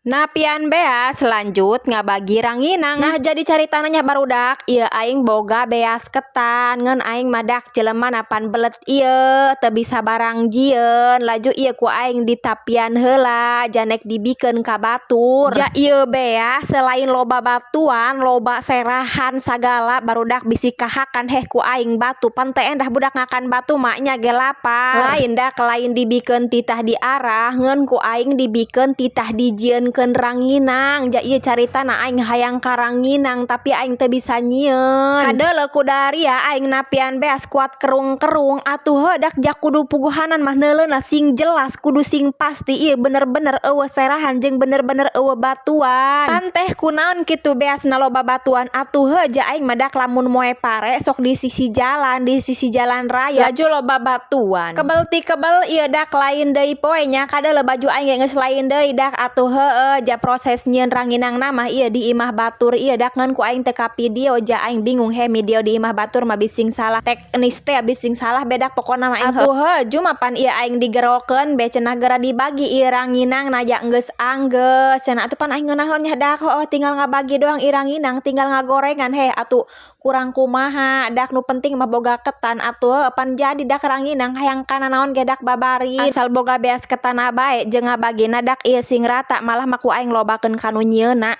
Napian beas, lanjut ngabagi ranginang. Nah, jadi caritana nya, barudak, ieu aing boga beas ketan, ngan aing mah dak jelema pan belet ieu teu bisa barang jieun. Laju ieu ku aing ditapian heula janek dibikeun ka batur. Ja ieu beas selain loba batuan, loba serahan sagala, barudak, bisi kahakan heh ku aing batu. Pan teu endah budak ngakan batu mah nya ge lapar. Lain dak, lain dibikeun titah diarah, ngeun ku aing dibikeun titah dijieunkeun ranginang. Ja ieu caritana aing hayang ka ranginang, tapi aing teu bisa nyieun. Kadeuleu ku daria aing napian beas kuat kerung-kerung. Atuh heuh dak, ja kudu puguhanan mah neuleuna sing jelas, kudu sing pasti ieu bener-bener euweuh serahan jeung bener-bener euweuh batuan. Pan teh kunaon kitu beasna loba batuan? Atuh heuh, ja aing mah dak lamun moe pare sok di sisi jalan, di sisi jalan raya, laju loba batuan. Kebel ti kebel ieu dak lain deui poe nya, kadeuleu baju aing ge geus lain deui dak. Atuh heueuh, ja proses nyieun ranginang mah ieu di imah batur ieu dak, ngan ku aing teu kavideo, ja aing bingung he video di imah batur mah bising salah teknis teh, bising salah bedak. Pokona mah aing atuh heuh cuma pan ieu aing digerokeun be cenah geura dibagi ieu ranginang na, ja geus anggeus cenah. Atuh pan aing ngeunaheun nya dak, heueuh, tinggal ngabagi doang ieu ranginang, tinggal ngagorengan heh. Atuh kurang kumaha dak, nu penting mah boga ketan. Atuh pan jadi dak ranginang, hayang kana naon ge dak babari, asal boga beas ketan bae jeung ngabagina dak ieu sing rata. Malah mah ku aing lobakeun ka nu nyieunna.